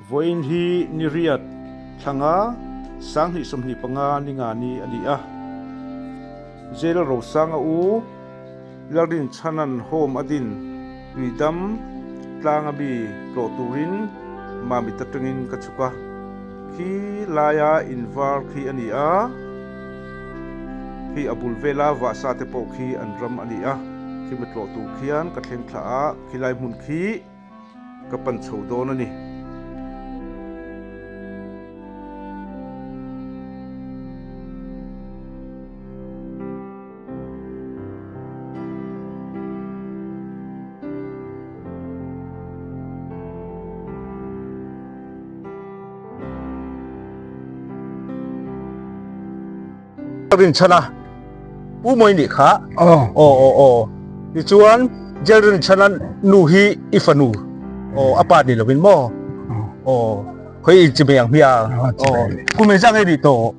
Vawiin hi ni riat thlanga 2025 ni nga ni a ni a. Jail Rosanga u Lalrinchhanan Home a din Tuidam tlanga mi tlawh turin Mamit atangin ka chhuk a. Khi laia in var khi a ni a, khi a bul vela vahsa te pawh khi an ram a ni a. Khi mi tlawh tur khian ka thleng thla a, khilai hmun khi ka pan chho dawn a ni. Rinchhan a Pu Mawi nih kha aw aw aw tichuan Jail Rinchhan a nu hi i fanu aw a pa ni lovin maw aw khawi in chi mai ang hmiang aw kum engzah nge nih tawh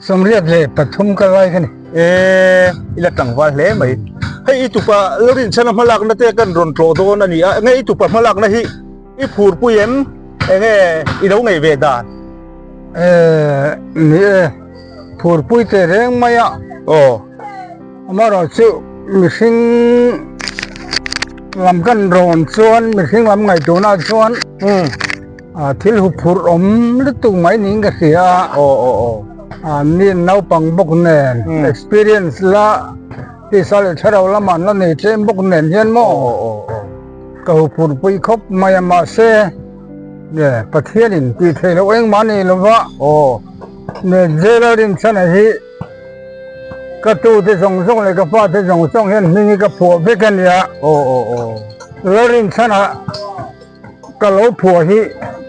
73 ka lai ka ni. E i la tlangval hle mai. Hei i tupa Lalrinchhana hmalakna te kan rawn tlawh dawn a ni a, enge i tupa hmalakna hi i phurpui em? Enge i lo ngaih ve dan? E ni e, phurpui teh reng mai a. Aw. Amaherawhchu mihring lam kan rawn chuan mihring lam ngaihtuahna chuan Thil huphurh awm lutuk mai niin ka hria a. Aw aw aw. Mi naupang bawk nen experience la tisa leh thlarau lamah an la nei tlem bawk nen hian maw Aw aw aw. Ka huphurh pui khawp mai a mahse nge Pathianin tih theih loh engmah a nei lova. Aw. Nge jail a rinchhana hi ka tute zawng zawng leh ka pate zawng zawng hian hming hi ka phuah vek a nia. Aw aw aw. Lalrinchhana Ka lo phuah hi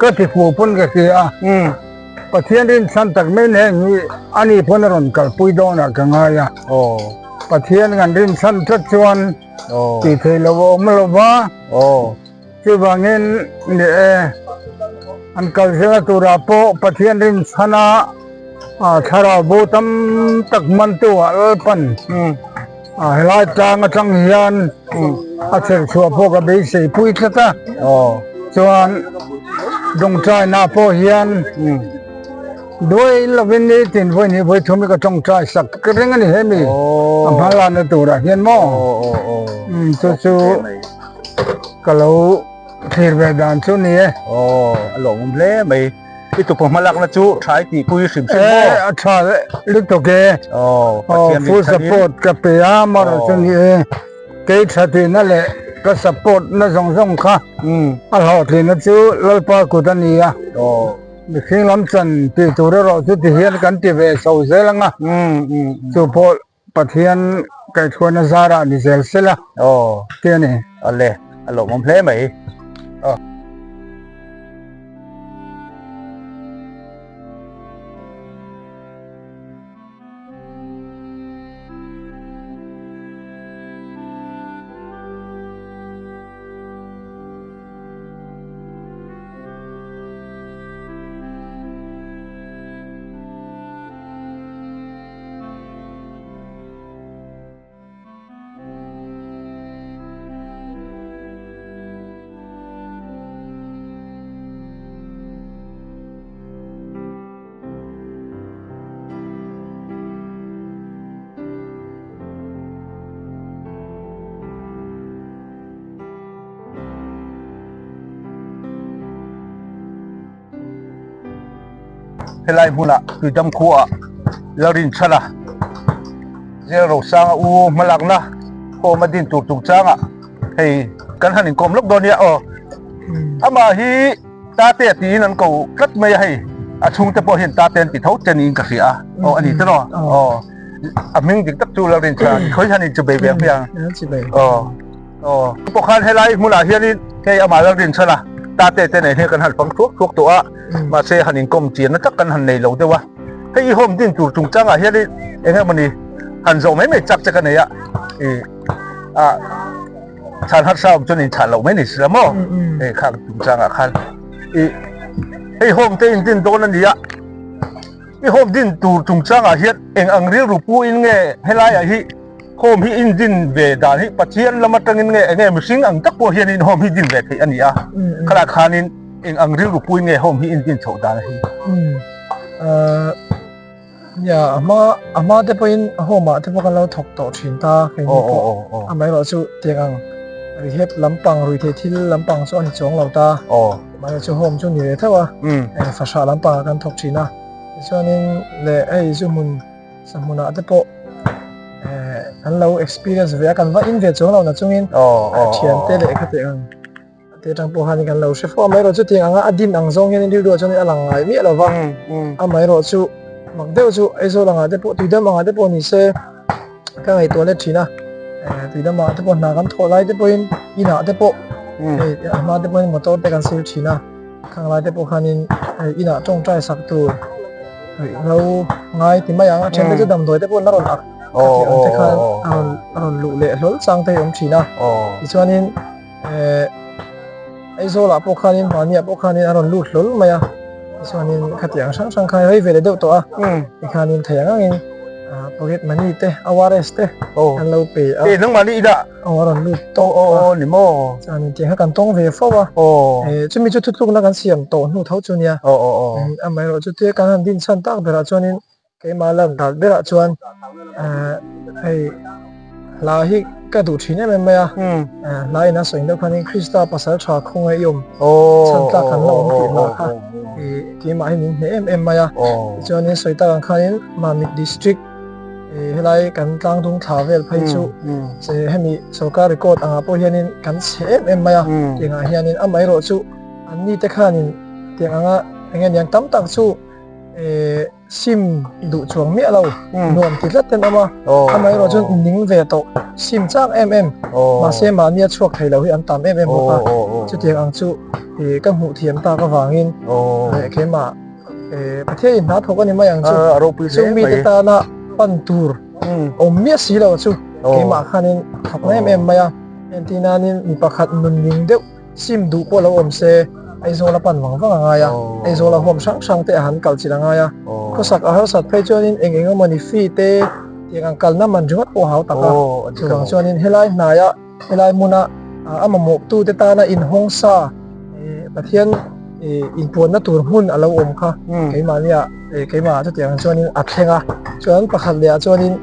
ka ti fuh pawn ka hria a, Pathian rinchhan tak mai in heng hi ani pawn a rawn kalpui dawnah ka ngai a, Pathian kan rinchhan tlat chuan tih theih loh a awm lo va, chuvangin ni e an kal zela turah pawh Pathian rinchhana thlarau bo tam tak hmantu ah Lalpan A helai tlang atang hian a chher chhuah pawh ka beisei pui tlat a chuan tawngtaina pawh hian duai lovin ni tin vawi hnih vawi thum hi ka tawngtai sak ka ring a ni hemi a hma lana turah hian maw chu chu ka lo thlir ve dan chu ni e. Aw a lawmawm hle mai. I tupa hmalakna chu tha i tihpui hrim hrim maw? E, a tha lutuk e. Aw, Pathian full support ka pe a, amaherawh chu ni e, kei tha tihna leh ka support na zawng zawng kha a hlawhtlinna chu Lalpa kut a ni a. Mihring lam chan tih tur erawh chu ti hian kan ti ve chho zel ang a, chu pawh Pathian kaihthruaina zarah ni zel sela tih a ni. Awle, a lawmawm hle mai. Aw. Helai hmunah Tuidam khuaah Lalrinchhana Zel Rosanga u hmalakna home a din tur chungchangah hei kan han inkawm lawk dawn nia aw. Amah hi Tate tiin an ko tlat mai a hei a chhungte pawh hian Tate an ti tho che niin ka hria a aw a ni te naw aw a hming dik tak chu Lalrinchhana ni khawi hian in chubei ve ang hmiang aw. Aw pawh khan helai hmunah hianin hei amah Lalrinchhana tate te nen hian kan han fang thuak thuak tawh a, mahse han inkawm chianna tak kan han nei lo deuh a. Hei i home din tur chungchangah hianin eng emawni han zawh mai mai chak che ka nei a, ih ah chhan harsa awm chuan inchhah loh mai ni si la maw hei khang chungchangah khan ih hei home te in din dawn a ni a, i home din tur chungchangah hian eng ang rilru pu in nge helaiah hi Home hi in din ve dan hi Pathian lam atangin nge enge mihring ang tak pawh hian in home hi din ve theih a ni a, khalai khanin Eng ang rilru pui nge home hi in din chhoh dan hi? Umm nia a hma a hma te pawhin home ah te pawh kan lo thawk tawh thin ta keini pawh amaherawh chu tiang ang rehab lampang ruihtheih thil lampang chu a ni chuang lo ta amaherawh chu home chu ni ve theuh a fahrah lampang ah kan thawk thin a tichuanin leh hei zu hmun sahmunah te pawh kan lo experience ve a kan va in ve chuang lo na chungin thiante leh khatiang ang. Te atang pawh khan kan lo hre fo a, amaherawh chu tiang anga a din ang zawng hian rilru ah chuan a lang ngai miah lo va, amaherawh chu mak deuh chu Aizawl angah te pawh Tuidam angah te pawh ni se ka ngaihtuah let thin a, Tuidam ah te pawh hna kan thawh lai te pawhin inah te pawh hei a hma te pawhin motor te kan sil thin a, khang lai te pawh khanin hei inah tawngtai sak tur ruihhlo ngai ti mai ang a then te chu damdawi te pawh an la rawn ak khatiang ang te khan a rawn a rawn luh leh hlawl chang te hi a awm thin a, tichuanin. Eh Aizawl ah pawh khanin mahni ah pawh khanin a rawn lut hlawl mai a tichuanin khatiang hrang hrang khan rei ve leh deuh tawh a tikhanin thei ang angin ah pocket money te ORS te an lo pe a eh nangmahni ila aw a rawn lut tawh aw aw ni maw chuanin tiang kha kan tawng ve fo a eh chumi chu thutlukna kan siam tawh hnu tho chu nia aw aw aw amaherawh chu te kan han din chhan tak berah chuanin Keimah lan dat berah chuan eh hei hla hi ka duh thin em em mai a, hla in a sawi deuh khanin Krista pasal tha khawnge i awm chhan tlak kan la awm tih hla kha ih keimah hi min hneh em em mai a, tichuanin sawi tak ang khanin Mamit district ih helai kan tlangdung thla vel phei chu hemi sorkar record angah pawh hianin kan chhe em em mai a, tiangah hianin amaherawh chu anni te khanin tiang anga eng nge niang tam tak chu eh sim duh chuang miah lo nuam ti tlat ten awm a amaherawh chuan ning ve tawh sim chak em em mahse mahni a chhuak thei lo hi an tam em em bawk a chutiang ang chu ih ka hmuh thiam tak avangin leh keimah eh Pathian in hna thawk a ni mai ang chu chung mite tana pan tur awm miah si lo chu keimah khanin thawk na em em mai a entir nanin mi pakhat nun ning deuh Sim duh pawh lo awm se, Aizawl a pan vang vang a ngai a, Aizawl a huam hrang hrang te a han kal chilh a ngai a. Khawsak a harsat phei chuanin eng eng emawni fee te tiang ang kalna man ringawt pawh a hau tak a. Chuvang chuanin helai hnaia helai hmuna a mamawhtu te tana inhawng sa Pathian inpuanna tur hmun a lo awm kha keimahnia keimah chutiang chuanin a thleng a. Chuan pakhat lehah chuanin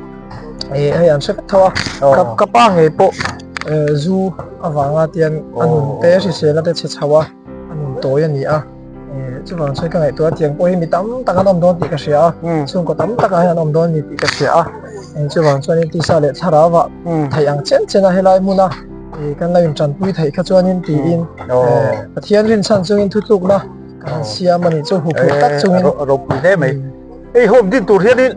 hei an hre vek tho a, ka pa ngei pawh Zu avanga tian a nun te hriselna te chhe chho a, a nun tawi a ni a. Chuvang chuan ka ngaihtuah a tiang pawh hi mi tam tak an awm dawn tih ka hria a, chhungkaw tam takah hian an awm dawn a ni tih ka hria a. Chuvang chuanin tisa leh thlarau ah theih ang chen chen a helai hmuna kan lo intanpui theih kha chuanin tiin Pathian rinchhan chungin thutlukna kan han siam a nih chu huphurh tak chungin. Ropui hle mai. Hei home din tur hianin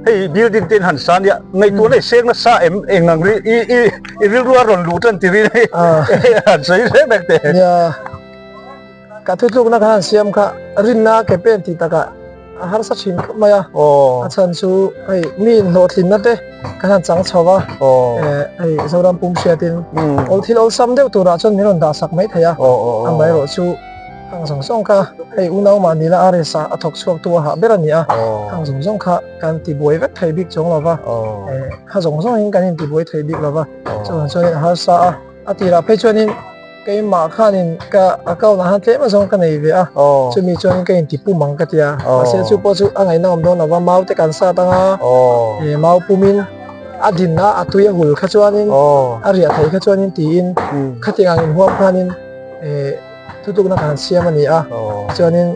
hei building te in han sa nia ngaihtuah nei seng nasa em eng ang ri i i i rilru a rawn luh tan tirin hei han sawi reng reng teh. Nia ka thutlukna kha han siam kha rinna ke pen tih takah a harsa thin khawp mai a a chhan chu hei mi inhlawhtlinna te kan han chang chho a hei Zoram pum hriatin awl thil awlsam deuh turah chuan min rawn dah sak mai thei a amaherawh chu Khang zawng zawng kha hei unau mahni la RS ah a thawk chhuak tu a hah ber a ni a, khang zawng zawng kha kan tibuai vek thei bik chuang lo va, kha zawng zawngin kan intibuai thei bik lo va, chuvang chuanin a harsa a, a tirah phei chuanin keimah khanin ka account ah khan tlem azawng ka nei ve a, chumi chuanin ka intipum ang ka ti a, mahse chu pawh chu a ngaihna awm dawn lo va, mau te kan sat anga mau pumin a din a, a tui a hul kha chuanin a riah theih kha chuanin tiin khatiang ang inhuam khanin Thutlukna kan siam a ni a, chuanin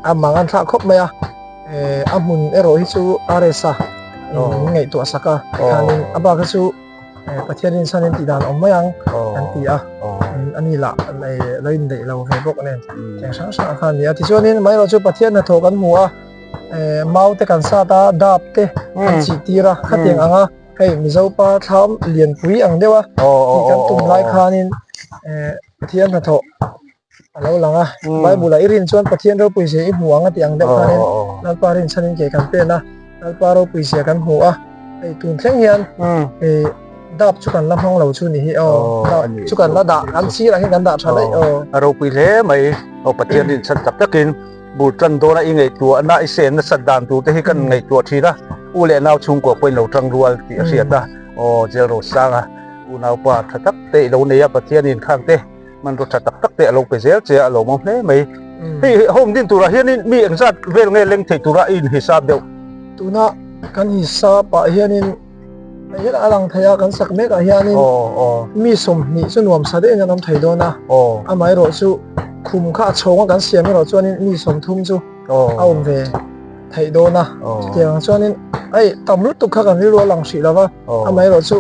a mang an thlah khawp mai a, a hmun erawh hi chu RS a min ngaihtuah sak a, tikhanin a bak hi chu Pathian rinchhanin tih dan awm mai ang an ti a, a ni lah lo indaih lo ve bawk nen tiang hrang hrang kha a ni a. Tichuanin amaherawh chu Pathian hnathawh kan hmu a, mau te kan sat a, dap te kan chih tir a, khatiang anga hei Mizo pa thlam lianpui ang deuh a tih kan tum lai khanin Pathian hnathawh a lo lang a, Bible ah i rin chuan Pathian ropui zia i hmu ang a tih ang deuh khanin Lalpa rin chhanin ke kan pen a, Lalpa ropui zia kan hmu a, hei tun thleng hian hei dap chu kan la hmang lo chu ni hi aw, dap chu kan la dah kan sirah hian kan dah tha daih aw. A ropui hle mai, aw Pathian rin chhan tak takin bur tan dawna i ngaihtuahna i sen nasat dan tur te hi kan ngaihtuah thin a, u leh nau chhungkua pawhin lo tang rual tih a hriat a, aw Jail Rosanga. Unaupa tha tak te i lo nei a, Pathianin khang te. Hmanraw tha tak tak te a lo pe zel che a, a lawmawm hle mai. Hei home din turah hianin mi engzat vel nge leng thei tura i inhisap deuh? Tuna kan hisap ah hianin hei hian a lang thei a, kan sak mek ah hianin mi 20 chu nuamsa deuhin an awm thei dawn a, amaherawh chu khum kha a chhawng a kan siam erawh chuanin mi 30 chu a awm ve theih dawn a, chutiang ang chuanin hei tam lutuk kha kan rilru a lang hrih lo va, amaherawh chu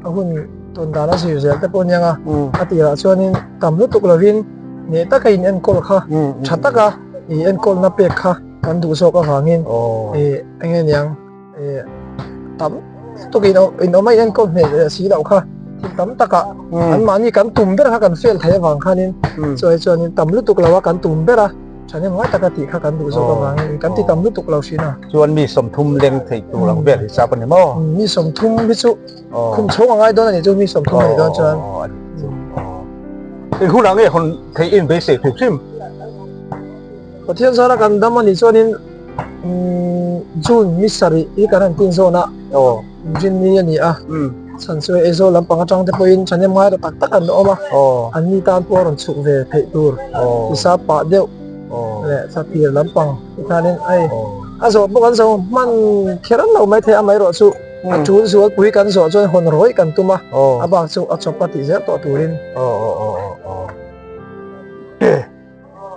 a hun tawn dan a zir zel te pawh aniang a, a tirah chuanin tam lutuk lovin hneh taka in enkawl kha tha taka i enkawlna pek kha kan duh zawk avangin ih eng nge niang ih tam lutuk in in awm a in enkawl hneh leh si loh kha thil tam takah anmahni kan tum ber kha kan fail theih avang khanin chuai chuanin tam lutuk lo a kan tum ber a. Thahnem ngai taka tih kha kan duh zawk avangin kan ti tam lutuk lo hrin a. Chuan mi 30 leng thei tur ang vel hisap a ni maw? Mi 30 hi chu khum chhawng a ngai dawn a nih chu mi 30 a nih dawn chuan. Eng hunah nge hawn thei in beisei hrim hrim? Pathian zara kan dam a nih chuanin June ni sarih hi kan han tin zawn a, June ni a ni a, chhan chu Aizawl lampang atang te pawhin thahnem ngai tak tak an awm a, an ni tan pawh a rawn chhuk ve theih tur tisa pah deuh leh thla tir lampang te khanin hei a zawh pawh kan zo hman kher lo mai thei amaherawh chu a tul zualpui kan zawh chuan hawn rawih kan tum a, a bak chu a chawp a tih zel tawh turin.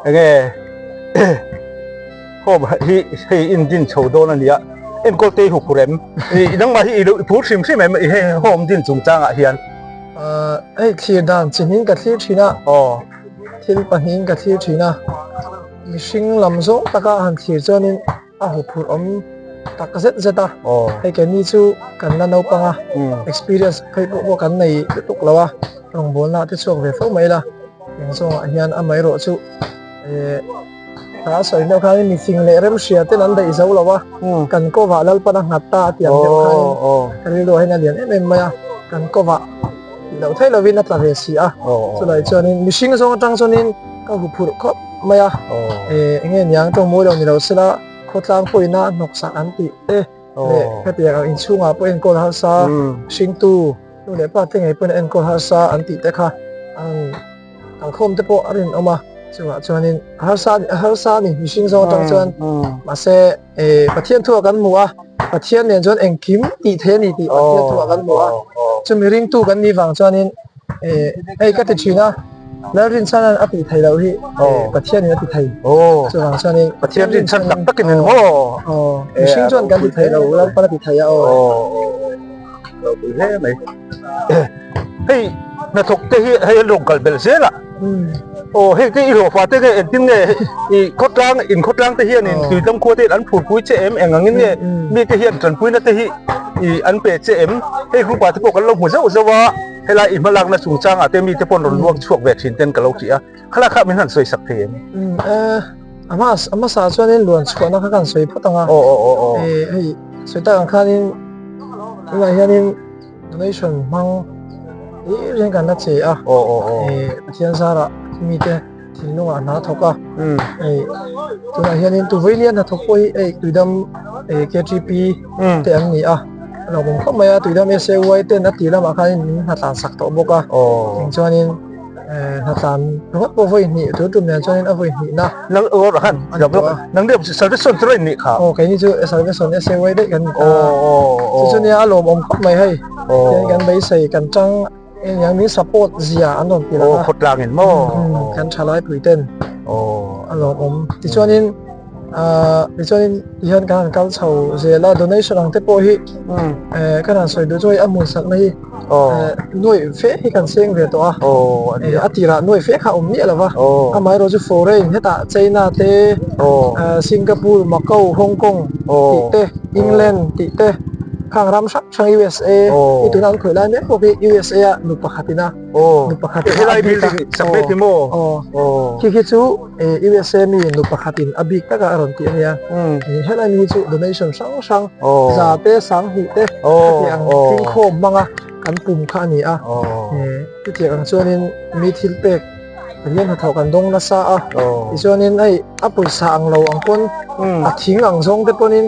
Enge home hi hei in din chho dawn a nia enkawl te hi huphur em i nangmah hi i lo i phur hrim hrim em i hei home din chungchangah hian. Ahh hei thlir dan chi hnin ka thlir thin a aw thil pahnihin ka thlir thin a mihring lam zawng taka han thlir chuanin a huphurh awm tak zet zet a hei keini chu kan la naupang a experience phei pawh pawh kan nei lutuk lo a rawngbawlna te chhuak ve fo mai la eng zawngah hian amaherawh chu eh a sawi deuh khan mifing leh remhria ten an daih zo lo a kan kawvah lalpan a nghat ta a tih ang deuh khanin ka rilru ah hian a lian em em mai a kan kawvah tih loh theih lovin a tla ve si a chulai chuanin mihring zawng atang chuanin ka huphurh khawp mai a eh eng nge niang tawng mawi lo ni lo sela khawtlang pawhin a hnawksak an tih te leh hetiang ang inchhungah pawh enkawl harsa hringtu nu leh pa te ngei pawhin enkawl harsa an tih te kha an kalkhawm te pawh a rinawm a chungah chuanin harsa harsa a ni mihring zawng atang chuan mahse eh Pathian thu ah kan hmu a Pathian nen chuan engkim tih theih a ni tih Pathian thu ah kan hmu a chumi ringtu kan nih vang chuanin eh hei ka ti thin a Lalrinchhanan a tih theih loh hi eh Pathian in a ti thei chuvang chuanin Pathian rinchhan tak takin in maw aw mihring chuan kan ti thei lo Lalpan a ti thei a aw lo pui hle mai hei hnathawk te hi hei an rawn kal belh zel a aw hei te i hlawhfa te nge engtin nge i khawtlang in khawtlang te hian in tuidam khua te hian an phurpui che em eng angin nge mi te hian tanpuina te hi i an pe che em hei group ah te pawh kan lo hmu zauh zauh a helai i hmalakna chungchangah te mi te pawh an rawn luang chhuak ve thin ten ka lo hrih a khalai kha min han sawi sak thei em a hmasa chuanin luan chhuahna kha kan sawi phawt ang a hei sawi tak ang khanin tunah hianin Donation hmang hlir hian kan la che a eh Pathian zarah mite thinlungah hna thawk a hei tunah hianin tuvailian hnathawk pawh hi hei tuidam eh KTP te an ni a a lawmawm khawp mai a tuidam SAY ten a tih lamah khanin min hnatlan sak tawh bawk a eng chuanin eh hnatlan ringawt pawh vawi hnih tun tum nen chuanin a vawi hnihna nang awr han nang deuh salvation chu rain nih kha aw keini chu salvation SAY daih kan ni ta chu chu nia a lawmawm khawp mai hei tian kan beisei kan tang eng yang min support zia an rawn ti lang a khawtlang in maw kan thalai pui ten aw a lawmawm tichuanin ah tichuanin tihian kan han kal chho zel a donation ang te pawh hi eh kan han sawi duh chu hei a hmun sakna hi Nuaih fe hi kan seng ve tawh a, a tirah nuaih fe kha a awm miah lo va, amaherawh chu foreign hetah China te, Singapore, Macau, Hong Kong tih te, England tih te, khang ram hrang hrang USA hi tuna an khawih lai mek pawh hi USA a nu pakhatin a, nu pakhatin a bik a, khi khi chu USA mi nu pakhatin a bik taka a rawn tih a nia, helai mi hi chu donation hrang hrang za te 2000 te khatiang ang tlingkhawm hmanga kan pum kha a ni a, chutiang ang chuanin mi thil pek. Pathian hnathawh kan dawng nasa a, tichuanin hei a pawisa ang lo ang pawn a thing ang zawng te pawnin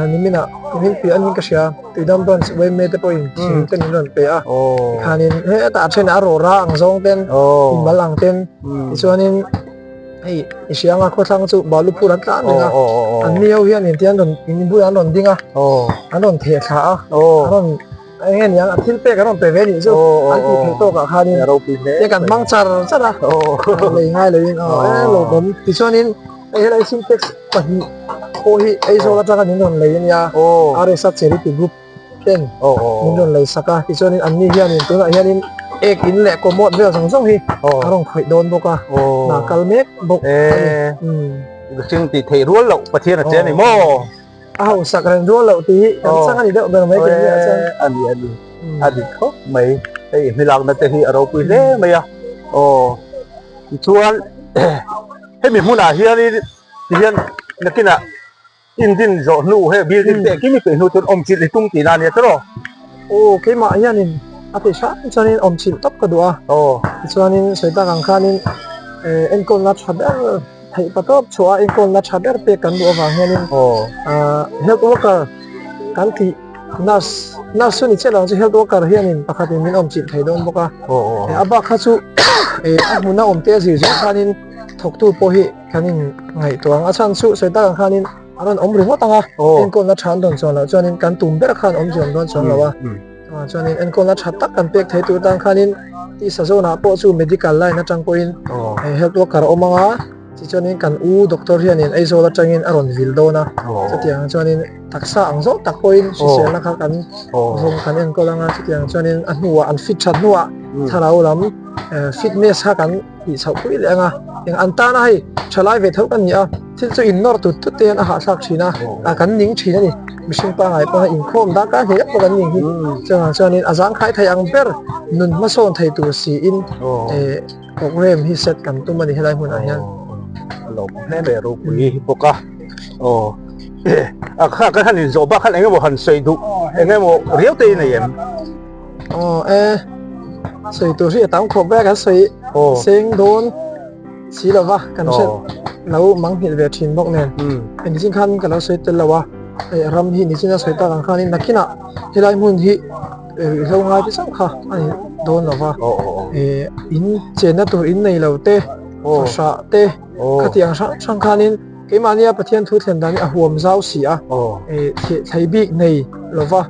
niminah nimin piah anin ka hria Tuidam Branch yma te pawhin thing te min rawn pe a, tikhanin hetah then a rawra ang zawng ten inmal ang ten tichuanin hei i hria anga khawthlang chu balu phur an tlan reng a, an mi ho hian engtin an rawn in bulah an rawn ding a, an rawn theh thla a, an rawn. Eng nge niang a thil pek an rawn pe ve anih chu an tih theih tawkah khanin te kan hmang char char a lei ngai loin aw e lawmawm tichuanin hei helai sintex pahnih pawh hi Aizawl atanga min rawn lei ania RSA charity group ten min rawn lei sak a tichuanin anni hianin tunah hianin ek in leh commode vel zawng zawng hi a rawn khawih dawn bawk a hna kal mek bawk a ni. Mihring tih theih rual loh Pathian a che a ni maw? A hausak reng rual loh tih hi kan chang a ni deuh ber mai tih hi ah chuan. A ni a ni a dik khawp mai hei hmilakna te hi a ropui hle mai a aw tichuan hemi hmunah hianin tihian nakinah indin zawh hnu hei building te engkim hi peih hnu chuan awm chilh i tum tihna a nia tiraw? Aw keimah hianin a theih hram chuanin awm chilh tawp ka duh a tichuanin sawi tak ang khanin enkawlna tha ber Theih pa tawp chhuah a enkawlna tha ber pek kan duh avang hianin health worker kan tih nurse nurse chu ni chiah lo ang chu health worker hianin pakhatin min awm chilh thei dawn bawk a a bak kha chu a hmuna awm te a zir zir khanin thawktu pawh hi kan in ngaihtuah ang a chhan chu sawi tak ang khanin a rawn awm ringawt ang a enkawlna tha an dawn chuan loh chuanin kan tum ber khan awm zawm dawn chuan lo a. Chuanin enkawlna tha tak kan pek thei tur tan khanin tisa zawnah pawh chu medical line atang pawhin health worker a awm ang a, tichuanin kan u doctor hianin Aizawl atangin a rawn vil dawn a, chutiang chuanin taksa ang zawng tak pawhin hriselna kha kan zawng kan enkawl ang a, chutiang chuanin a hnuah an fit that hnuah thlarau lam fitness kha kan tih chhoh pui leh ang a, eng an tana hei thalai ve tho ka ni a, thil chu in nawr tut tut te hian a hahthlak thin a, ah kan ning thin a ni, mihring pangngai pawh hian inkhawm darkar hnih pawh kan ning hi, chuvang chuanin a zangkhai thei ang ber nun hmasawn thei tur siin eh programme hi set kan tum a ni helai hmunah hian. A lawmawm hle mai a ropui bawk a, aw a kha kan han inzawh bak khan eng emaw han sawi duh eng emaw riau te i nei em? Aw e sawi tur hi a tam khawp ber kan sawi seng dawn si lova kan hriat lo manghilh ve thin bawk nen hei nichin khan ka lo sawi tel lo a hei ram hi nichin a sawi tak ang khanin nakinah helai hmun hi ruihhlo ngai te chauh kha a ni dawn lova eh in chenna tur in nei lo te fahrah te khatiang hrang hrang khanin Keimahnia Pathian thu thlen dan hi a huam zau si a, thei bik nei lova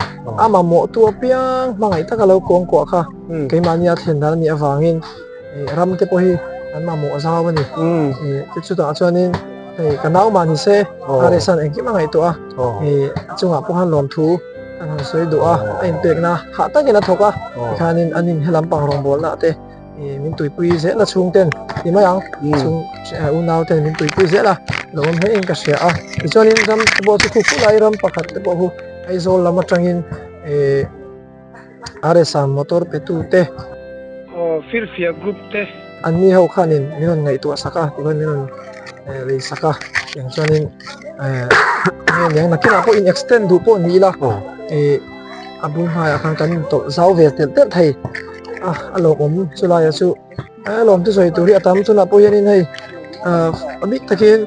a mamawhtu apiang hmangaih taka lo kuangkuah kha keimahnia thlen dan a nih avangin ram te pawh hi an mamawh zau a ni. Chutah chuanin hei ka nau mah ni se a rehsan engkim a ngaihtuah a, a chungah pawh khan lawmthu kan han sawi duh a, a inpekna hah takin a thawk a, tikhanin an in helam pang rawngbawlnaah te min tuipui zel a chhung ten ti mai ang chhung unau ten min tuipui zel a lo awm hle in ka hria a tichuanin ram te pawh chu khu khu lai ram pakhat te pawh khu Aizawl lam atangin eh RSA motor pe tu te aw firfiak group te an ni ho khanin min rawn ngaihtuah sak a tichuan min rawn lei sak a tiang chuanin eh nge niang nakinah pawh in extend duh pawh ni ila eh a bul hnaiah khan kan intawlh zau ve telh telh thei. a a lawmawm chulaiah chu a lawm te sawi tur hi a tam tunah pawh hianin hei ah a bik takin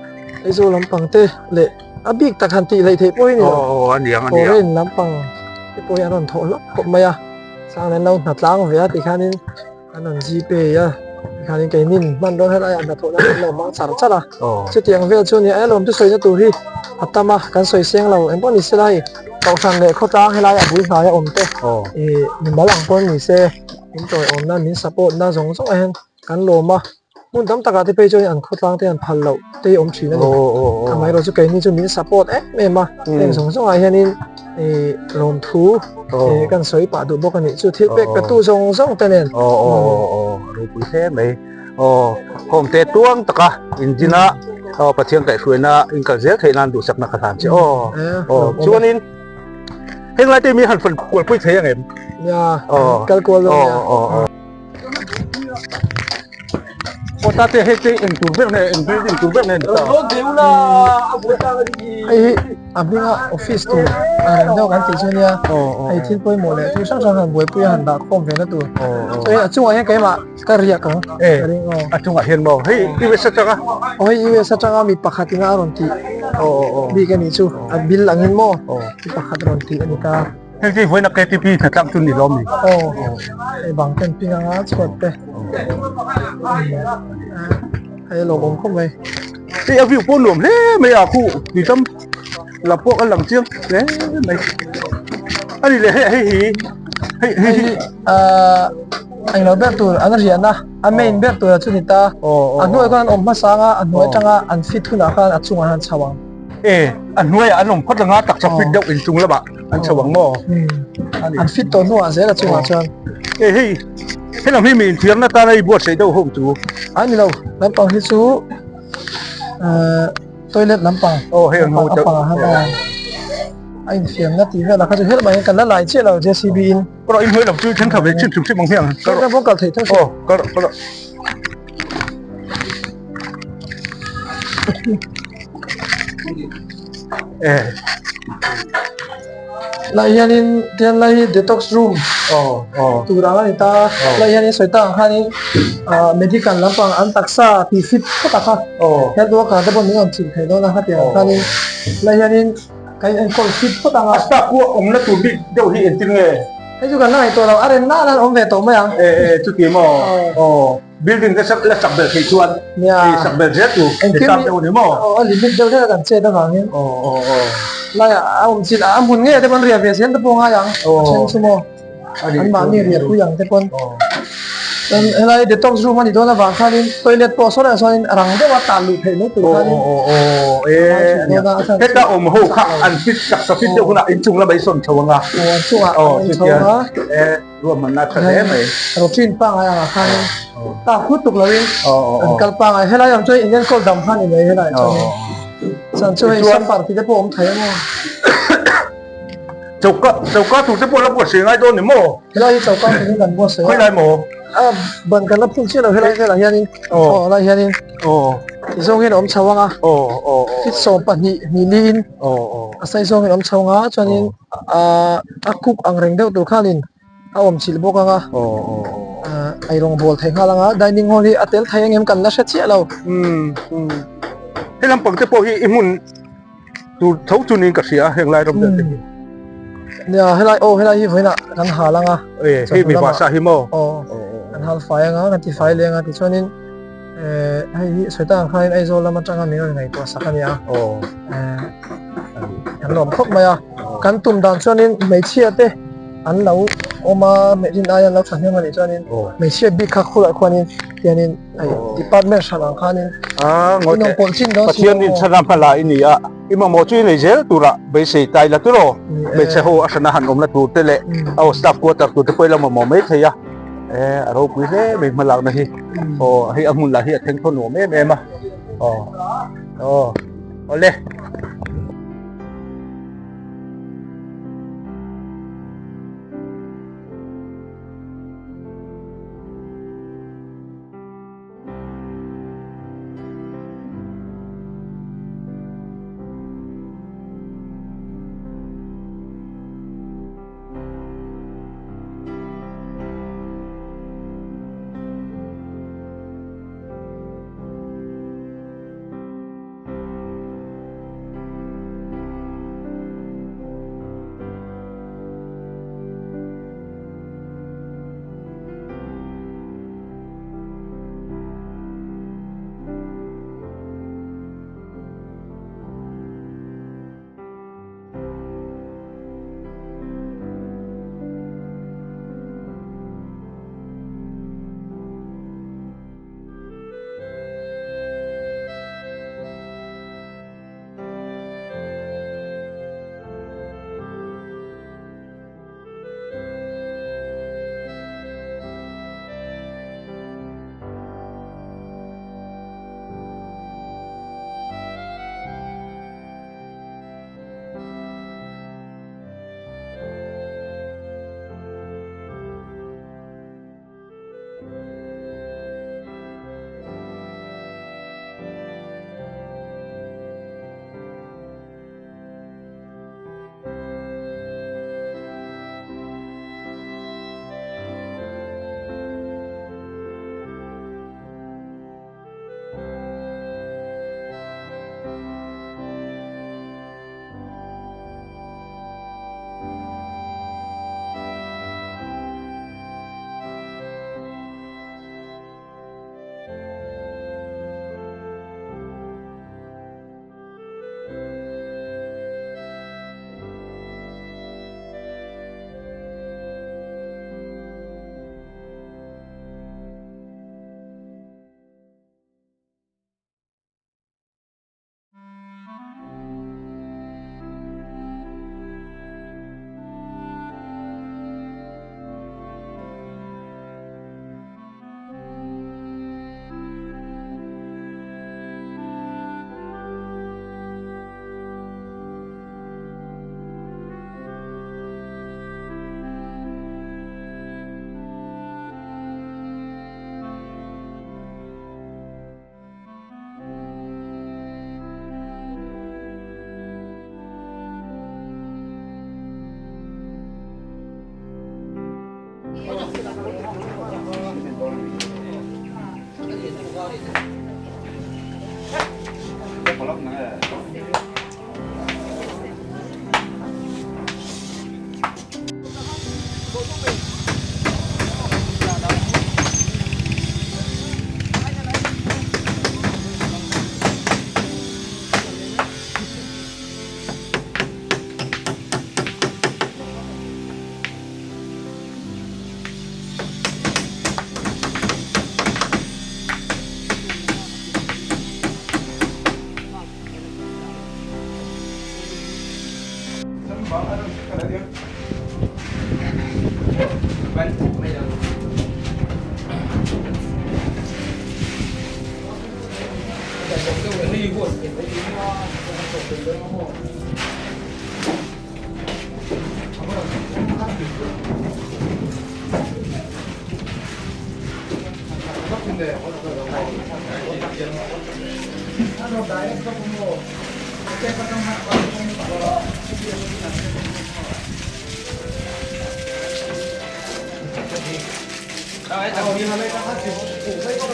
Aizawl lampang te leh a bik tak han tih hleih theih pawh hi ni lo foreign lampang te pawh hi an rawn thawh hlawk khawp mai a chuan an lo hna tlang ve a tikhanin an rawn g pay a tikhanin keinin hman dawn helaiah hnathawh nan an lo hmang char char a chutiang vel chu a ni a lawm te sawina tur hi a tam a kan sawi seng lo engpawh ni sela hei. Kohhran leh khawtlang helai a bul hnaia awm te ih mimal ang pawn ni se min tawiawmna min support na zawng zawng ah hian kan lawm a hmun tam takah te phei chuan an khawtlang te an phal loh te hi awm thin a ni amaherawhchu keini chu min support em em a heng zawng zawng ah hianin ih lawmthu ih kan sawi pah duh bawk a nih chu thil pek pe tu zawng zawng te nen. Aw aw aw ropui hle mai. Aw, home te tuang taka in din a, aw Pathian kaihhruaina in kal zel theih nan duhsakna ka hlan che aw. Aw, chuanin heng lai te mi han fan kualpui thei ang em? Nia, kal kual dawn nia. Aw, aw. Aw ta te hei te eng tur ber nge, eng building tur ber nge ni ta? Hei hi. a hminga office tur ang reng deuh kan tih chu ania hei thil pawimawh leh thil hrang hrang han buaipui a han dah khawm ve na tur chuan a chungah hian keimah ka riak ang ka ring aw a chungah hian maw hei US atanga aw hei US atanga mi pakhat ina a rawn tih bik a nih chu a bill angin maw mi pakhat rawn tih a ni ta. Hei hi vawiina KTP hnatlang chu ni lawm ni? Aw, hei bang ten ping anga chhuat te. Hei a lawmawm khawp mai. Hei a view pawh nuam hle mai a khu tuitam lam pawh kan lang chiang hle mai. A ni leh hei hei hi hei hei hi ahh englo ber tur an rian a a main ber tur a chu ni ta. A hnuai khan an awm hmasa anga a hnuai atanga an fit hunah khan a chungah han chho ang. E a hnuaiah an awm phawt anga taksa fit deuh inchung lamah an chho ang maw? An fit tawh hnuah zel a chungah chuan. E hei helam hi mi inthiarna tana i buatsaih deuh ho chu. A ni lo lampang hi chu toilet lampang aw hei an ho a pangah khan a infiamna tih velah kha chu helmah hian kan la lai chiah lo JCB in. Ka rawh inhnuai lam chu thenkhat ve chin hrim hrim ang hian. Ka rawh kal theih tho aw ka rawh ka rawh. Lai hianin tian lai hi detox room tur ang a ni ta lai hianin sawi tak ang khanin ah medical lampang an taksa tih fit phawt a kha health worker te pawh min rawn chhilh thei dawn a khatiang ang khanin lai hianin kan enkawl fit phawt ang a. A staff pawh awmna tur bik deuh hi engtin nge? Hei chu kan la ngaihtuah lo a rem nan an awm ve tawh mai ang. E e chuti maw aw. Building te sak la sak belh theih chuan hei sak belh zel tur engkim sak deuh a ni maw? Aw a limit deuh hlek a kan chet avangin aw aw aw laiah a awm chin a hmun ngei te pawn riah ve zel te pawh ngai ang a then chu maw an mahni riah pui ang te pawn chuan helai detox room a nih dawn avang khanin toilet pawh saw laiah sawn rang deuha tan luh theih mai tur khanin aw aw aw e heta awm ho kha an fit taksa fit deuh hunah inchung lamah i sawn chho ang a aw an chungah an chho ang a. Ruahmanna a tha hle mai. Routine pangngai angah khanin tak hlut tuk loin an kal pangngai. Helai ang chuan in enkawl dam kha ni mai helai chuanin. Chuan chu hei safar tih te pawh awm thei a maw? Choka choka tur te pawh la buatsaih ngai dawn ni maw? Helai hi choka turin kan buatsaih a. Khawilai maw? A ban kan la phun chiah lo helai velah hianin aw helai hianin ti zawng hian a awm chho ang a. Feet 12 hnih liin a sei zawngin a awm chho ang a chuanin a cook ang reng deuh tur khanin a awm chilh bawk ang a ei rawng bawl thei nghal ang a dining hall hi a tel thei ang em kan la hre chiah lo he lampang te pawh hi i hmun tur tho chu niin ka hria a heng lai ram te hi nia helai aw helai hi vawiinah kan hal ang a hei mi vasa hi maw aw kan hal fai ang a kan ti fai leng a tichuanin hei hi sawi tak ang khanin Aizawl lam atanga min rawn ngaihtuah sak a ni a kan lawm khawp mai a kan tum dan chuanin hmeichhia te an lo awm a rin aia an lo thahnem a nih chuanin hmeichhia bik kha khulh ah khuanin hianin hei department hran ang khanin inawm pawlh chin dawn si Pathian in chhan a hmala i ni a i mamawh chu i nei zel tura beisei tai la turaw hmeichhe ho a hrana han awmna tur te leh aw staff quarter tur te pawh i la mamawh mai thei a e a ropui hle mai hmalakna hi aw hei a hmun lah hi a thleng thaw nuam em em a aw aw awle.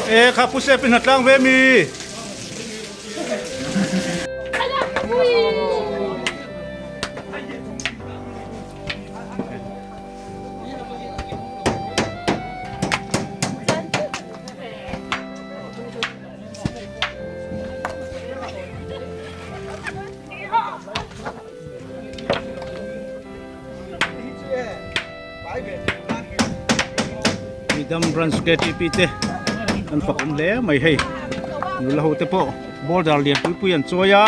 E kha pu sep in tlang ve mi. Midam Branch KTP te an fak awm hle mai hei nula ho te pawh border lian pui pui an chawi a.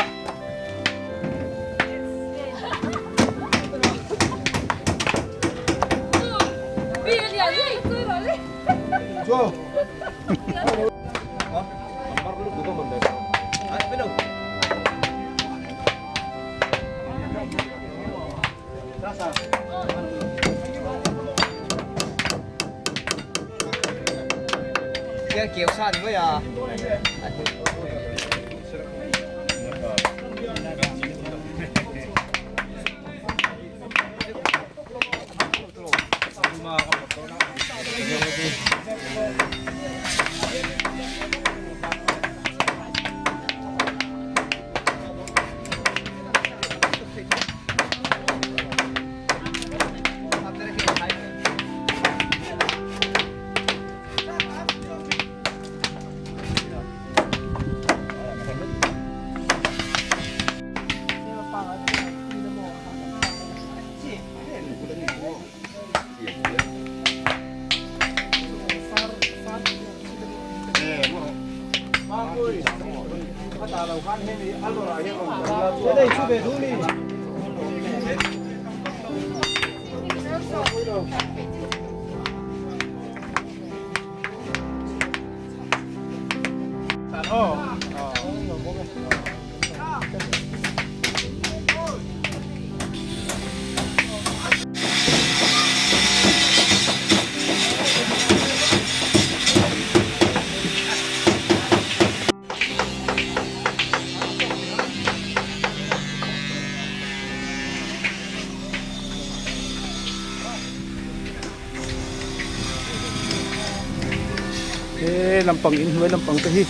He lampang inhnuai lampang te hi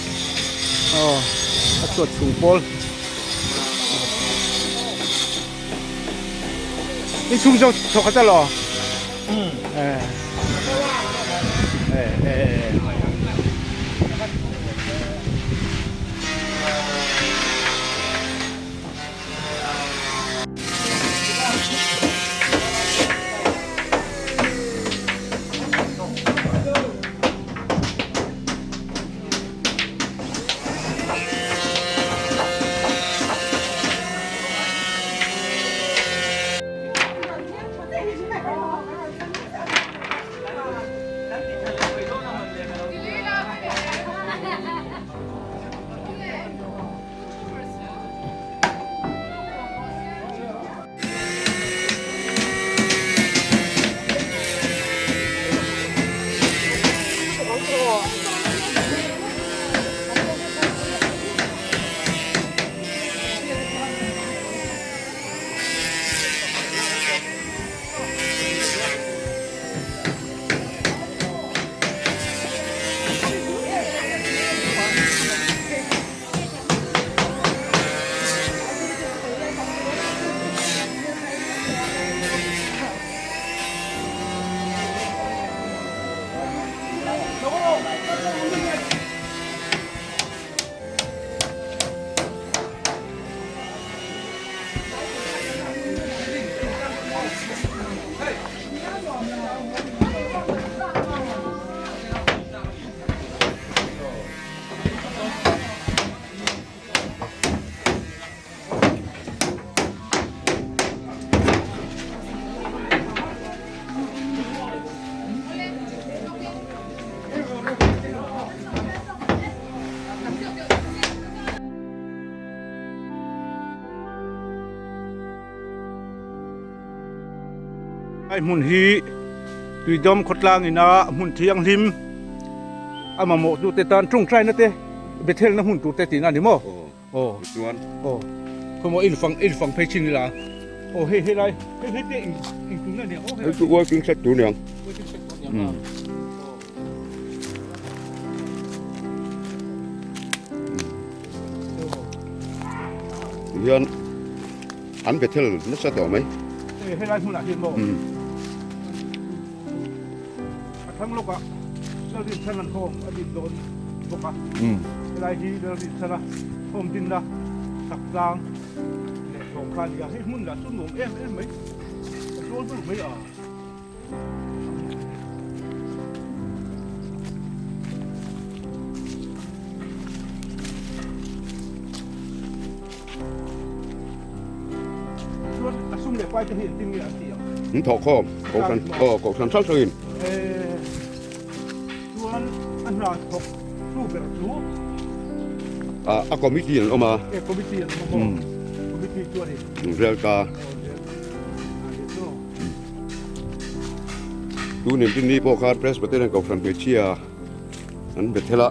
aw a chhuat chhung pawl inchhung zawk chhawk a tel aw e e e. Ai hmun hi Tuidam khawtlang ina hmun thianghlim a mamawh tute tan tawngtaina te Bethel-na hmun tur te tihna a ni maw? Aw chuan aw khawmaw in fang in fang phei chin ila aw hei helai hei hei te eng eng tur nge nia aw hei chu working set tur niang working set tur niang a hian an bethel nasa tawh mai hei helai hmunah hian maw A thlang lawkah Lalrinchhan an home a din dawn bawk a, helai hi Lalrinchhana home dinna chak tlang leh hlawm kha a ni a, hei hmun lah chu nuam em em mai, a zawl deuh mai a. Chuan a sum leh pai te hi engtin nge an tih ang? An thawh khawm, kohhran aw kohhran hrang hrangin. Eh, chuan a hna thawk tu ber chu? Ah, a committee an awm a. Eh, committee an awm a maw? Committee chu a ni. Rel ta. Tunin tin ni pawh khan Presbyterian kohhran hmeichhia an Bethel a.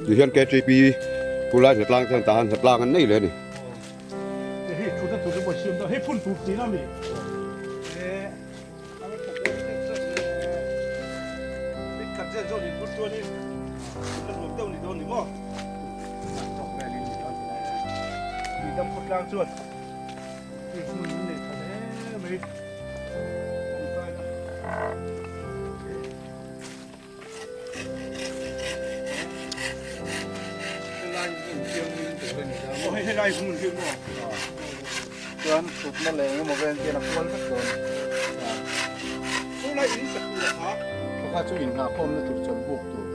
Ti hian KTP pulai hnatlang chuan tahan hnatlang an nei leh a ni. Hei thutna tur te pawh siam dawn hei phun tur tihna a ni. Chuan thutna leh engemaw vel hian a kual vek dawn. Thawkha chu inngahkhawmna tur chawlhbuk tur.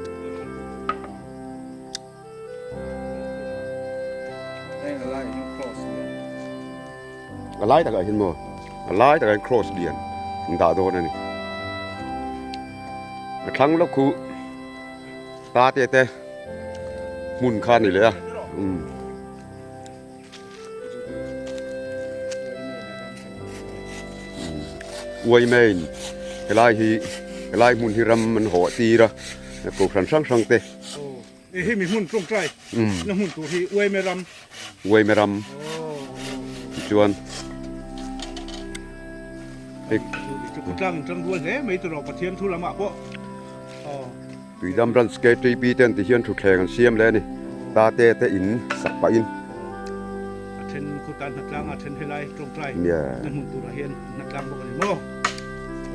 Heng a laiah hian cross lian. A lai takah hian maw? A lai takah hian cross lian an dah dawn a ni. A thlang lawk khu ta te te hmun kha a ni leh a. Umm. Uai main helai hi helai hmun hi ram an hawh tir a kohhran hrang hrang te. Hei mi hmun tawngtai na hmun tur hi Uaime ram. Uaime ram tichuan hei. Khawtlang in tangrual hle mai tawh Pathian thu lamah pawh. Tuidam Branch KTP ten ti hian thutthleng an siam leh a ni. Tate te in sak pahin. A then khawtah hnatlang a then helai tawngtai na hmun turah hian hnatlang bawk a ni maw.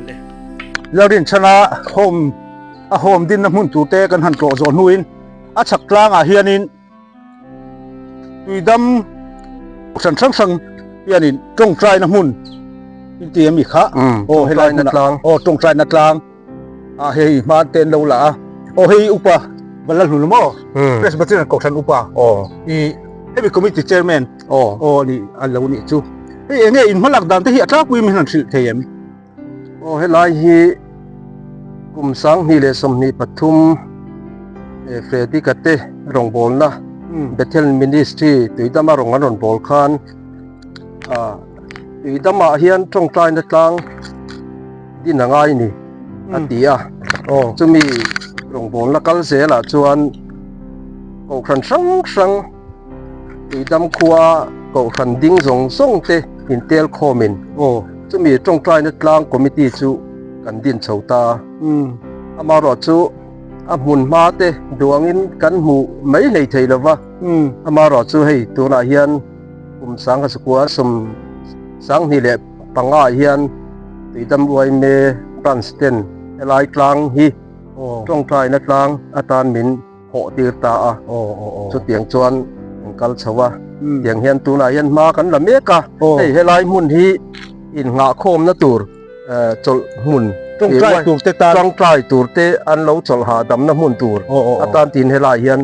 Awle. Lalrinchhana home a home dinna hmun tur te kan han tlawh zawh hnuin a chhak tlangah hianin tuidam hran hrang hrang hianin tawngtaina hmun inti a mi kha aw helai hmunah aw tawngtaina tlang ah hei hma te an lo la a aw hei upa Vanlalhlun maw Presbyterian Kohhran upa aw i hemi committee chairman aw aw ni a lo nih chu hei enge in hmalak dan te hi a tlangpui min han hrilh thei em? Aw helai hi kum 2023 Freddy-ka te rawngbawlna Bethel Ministry Tuidama rawng an rawn bawl khan ah Tuidamah hian tawngtaina tlang din a ngai ni a ti a chumi rawngbawlna kal zelah chuan kohhran hrang hrang Tuidam khua kohhran ding zawng zawng te intel khawmin chumi tawngtaina tlang committee chu kan din chho ta a. Amaherawh chu a hmun hma te duangin kan hmu mai hlei thei lo va, amaherawh chu hei tunah hian kum sangha sakua sawm 2005 ah hian Tuidam Uaime branch ten helai tlang hi tawngtaina tlang atan min hawh tir ta a chutiang chuan an kal chho a tiang hian tunah hian hma kan la mek a hei helai hmun hi innghah khawmna tur chawlh hmun tawngtai tur te tan tawngtai tur te an lo chawlh hahdamna hmun tur atan tin helai hian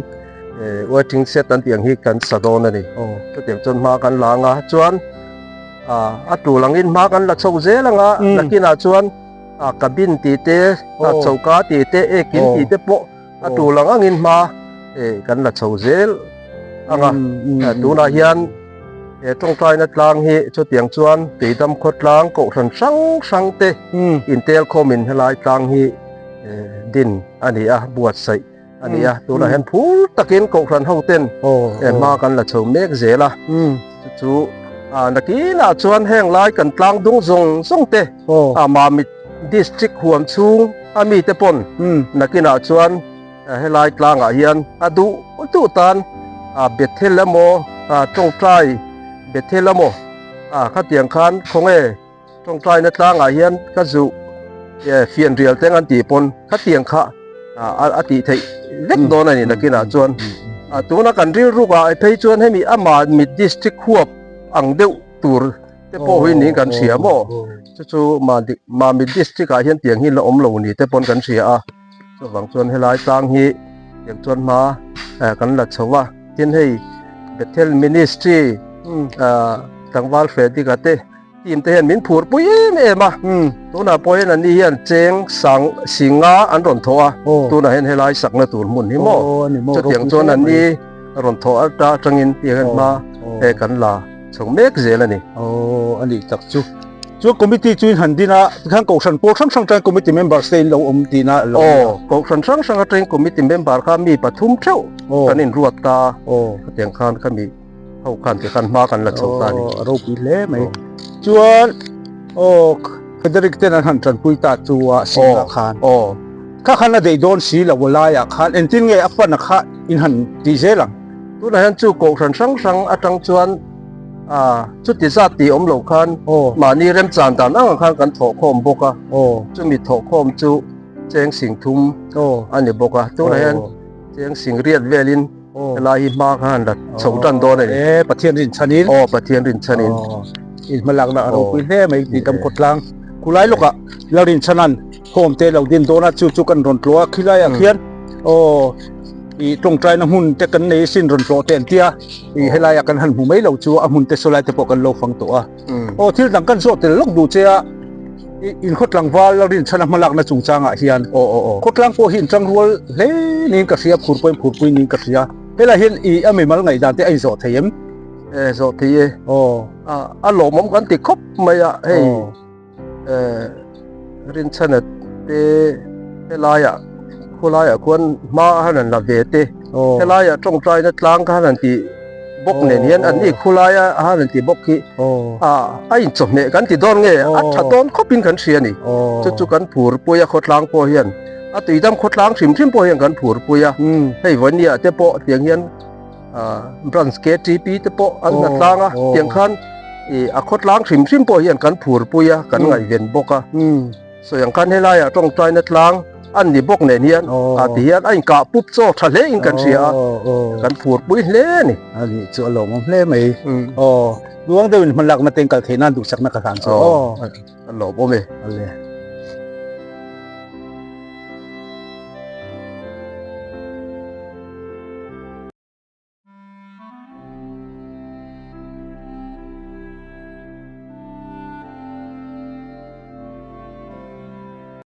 waiting shed an tih ang hi kan sa dawn a ni chutiang chuan hma kan la ang a chuan a tul angin hma kan la chho zel ang a nakinah chuan cabin tih te choka tih te ekin tih te pawh. A tul ang angin hma kan la chho zel ang a. Tunah hian he tawngtaina tlang hi chutiang chuan Tuidam khawtlang kohhran hrang hrang te intelkhawmin helai tlang hi din a ni a, buatsaih a ni a. Tunah hian phur takin kohhran ho ten hma kan la chho mek zel a. Chu chu nakinah chuan heng lai kan tlang dung zawng zawng te Mamit District huam chhung a mite pawn nakinah chuan helai tlangah hian a duh duh tan Bethel emaw tawngtai Bethel emaw khatiang khan khawnge tawngtaina tlangah hian ka zuh fianrial te an tih pawn khatiang kha a tih theih vek dawn a ni nakinah chuan tuna kan rilruk ah phei chuan hemi ama mit district huap ang deuh tur te pawh hi niin kan hria maw chu chu Mamit district ah hian tiang hi la awm lo ni te pawn kan hria a chuvang chuan helai tlang hi tiang chuan hma kan la chho a tin hei Bethel ministry tlangval Frederick-a te team te hian min phur pui em em a tunah pawh hian anni hian cheng sang singa an rawn thawh a tunah hian helai sakna tur hmun hi maw chutiang chuan anni rawn thawh atangin tiang hian hma kan la. Chho mek zel a ni. Aw, a nih tak chu. Chuan committee chu in han din a, tikhan kohhran pawl hrang hrang atangin committee members te in lo awm tihna a lo ni a. Aw, kohhran hrang hrang atangin committee member kha mi pathum theuh kan inruat ta a. Aw. Khatiang khan kha mi ho khan tikhan hma kan la chho ta a ni. Aw, a ropui hle mai. Chuan, aw, Frederick ten an han tanpui ta chu a sinah khan. Aw. Kha khan a deih dawn si lo a laiah khan engtin nge a fan a kha in han tih zel ang? Tunah hian chu kohhran hrang hrang atang chuan ah chuti zat tih awm loh khan mahni remchan dan ang ang khan kan thawhkhawm bawk a, chumi thawhkhawm chu cheng sing thum a ni bawk a, tunah hian cheng sing riat velin helai hi hma khan la chho tan dawn a ni. E Pathian rinchhanin. Aw Pathian rinchhanin. In hmalakna a ropui hle mai tih tam khawtlang khulai lawkah la rinchhanan home te lo din dawn a chu chu kan rawn tlawh a khilaiah khian aw ih tawngtaina hmun te kan nei sin rawn tlawh te an tia ih helaiah kan han hmu mai lo chu a hmun te saw lai te pawh kan lo fang tawh a aw thil dang kan zawh tel lawk duh che a ih in khawtlangval la rinchhana hmalakna chungchangah hian aw aw aw khawtlang pawh hi inchangrual hle niin ka hria phur pawhin phurpui niin ka hria helai hian ih a mimal ngaihdan te a inzawh thei em? E zawh thei e aw a lawmawm kan ti khawp mai a hei. Rinchhana te helaiah khawlaiah khuan hma a han la ve te helaiah tawngtaina tlang kha han tih bawk nen hian an ni khawlaia a han tih bawk hi a inchawhmeh kan ti dawn nge a tha dawn khawpin kan hria a ni chu chu kan phur pui a khawtlang pawh hian a tuidam khawtlang hrim hrim pawh hian kan phur pui a hei vawnia te pawh tiang hian. Branch KTP te pawh an hna tlang a tiang khan ih a khaw tlang hrim hrim pawh hian kan phur pui a kan ngaihven bawk a sawi ang khan helaiah tawngtaina tlang an ni bawk nen hian a ti hian a inkah pup chaw tha hle in kan hria a kan phur pui hle a ni. A nih chu a lawmawm hle mai aw luang deuhin hmalakna te in kal theih nan duhsakna ka hlan chu aw a lawmawm e. Ale.